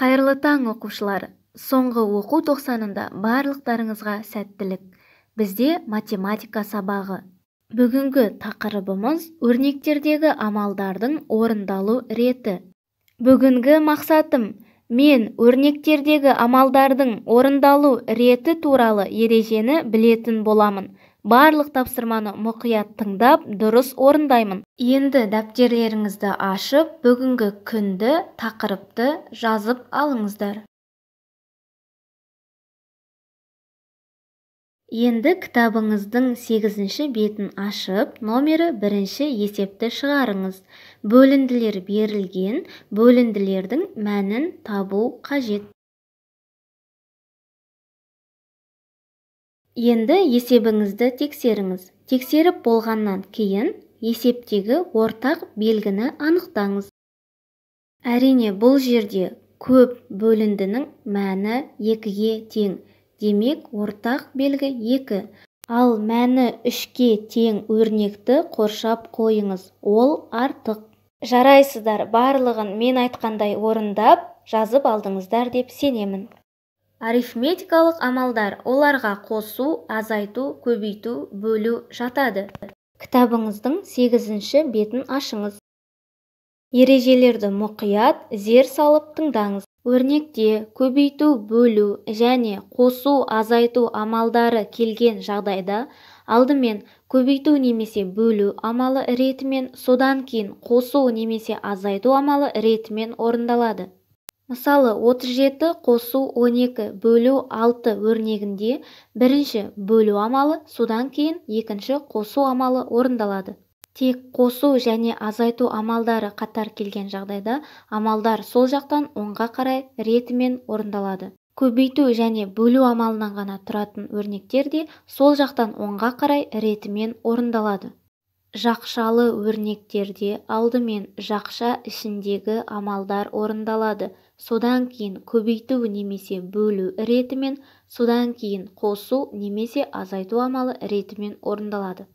Қайырлы таң, оқушылар! Соңғы оқу тоқсанында барлықтарыңызға сәттілік. Бізде математика сабағы. Бүгінгі тақырыбымыз өрнектердегі амалдардың орындалу реті. Бүгінгі мақсатым мен өрнектердегі амалдардың орындалу реті туралы ережені білетін боламын. Барлық тапсырманы мұқият тыңдап, дұрыс орындаймын. Енді дәптерлеріңізді ашып, бүгінгі күнді, тақырыпты жазып алыңыздар. Енді кітабыңыздың 8-ші бетін ашып, номері 1-ші есепті шығарыңыз. Бөлінділер берілген, бөлінділердің мәнін табу қажет. Енді есебіңізді тексеріңіз. Тексеріп болғаннан кейін есептегі ортақ белгіні анықтаңыз. Әрине, бұл жерде көп бөліндінің мәні 2-ге тең. Демек, ортақ белгі 2. Ал мәні 3-ке тең өрнекті қоршап қойыңыз. Ол артық. Жарайсыздар, барлығын мен айтқандай орындап, жазып алдыңыздар деп сенемін. Арифметикалық амалдар оларға қосу, азайту, көбейту, бөлу жатады. Кітабыңыздың 8-ші бетін ашыңыз. Ережелерді мұқият зер салып тыңдаңыз. Өрнекте көбейту, бөлу және қосу, азайту амалдары келген жағдайда алдымен көбейту немесе бөлу амалы ретімен, содан кейін қосу немесе азайту амалы ретімен орындалады. Мысалы, 37 қосу 12 бөлу 6 өрнегінде бірінші бөлу амалы, содан кейін екінші қосу амалы орындалады. Тек қосу және азайту амалдары қатар келген жағдайда амалдар сол жақтан оңға қарай ретімен орындалады. Көбейту және бөлу амалынан ғана тұратын өрнектер де сол жақтан оңға қарай ретімен орындалады. Жақшалы өрнектерде алдымен жақша ішіндегі амалдар орындалады, содан кейін көбейту немесе бөлу ретімен, содан кейін қосу немесе азайту амалы ретімен орындалады.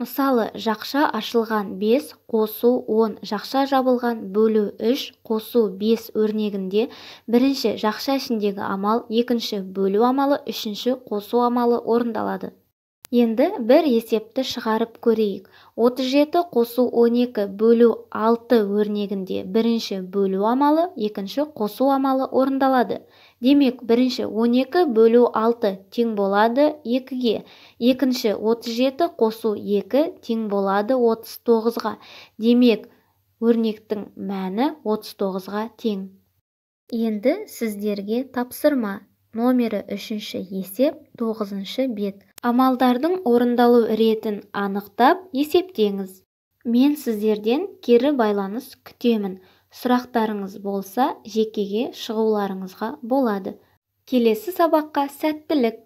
Мысалы, жақша ашылған 5 қосу 10, жақша жабылған бөлу 3 қосу 5 өрнегінде бірінші жақша ішіндегі амал, екінші бөлу амалы, үшінші қосу амалы орындалады. Енді бір есепті шығарып көрейік. 37 қосу 12 бөлу 6 өрнегінде бірінші бөлу амалы, екінші қосу амалы орындалады. Демек, бірінші 12 бөлу 6 тең болады 2-ге, екінші 37 қосу 2 тең болады 39-ға. Демек, өрнектің мәні 39-ға тең. Енді сіздерге тапсырма. Номері 3-ші есеп, 9-шы бет. Амалдардың орындалу ретін анықтап, есептеңіз. Мен сіздерден кері байланыс күтемін. Сұрақтарыңыз болса, жекеге шығуларыңызға болады. Келесі сабаққа сәттілік!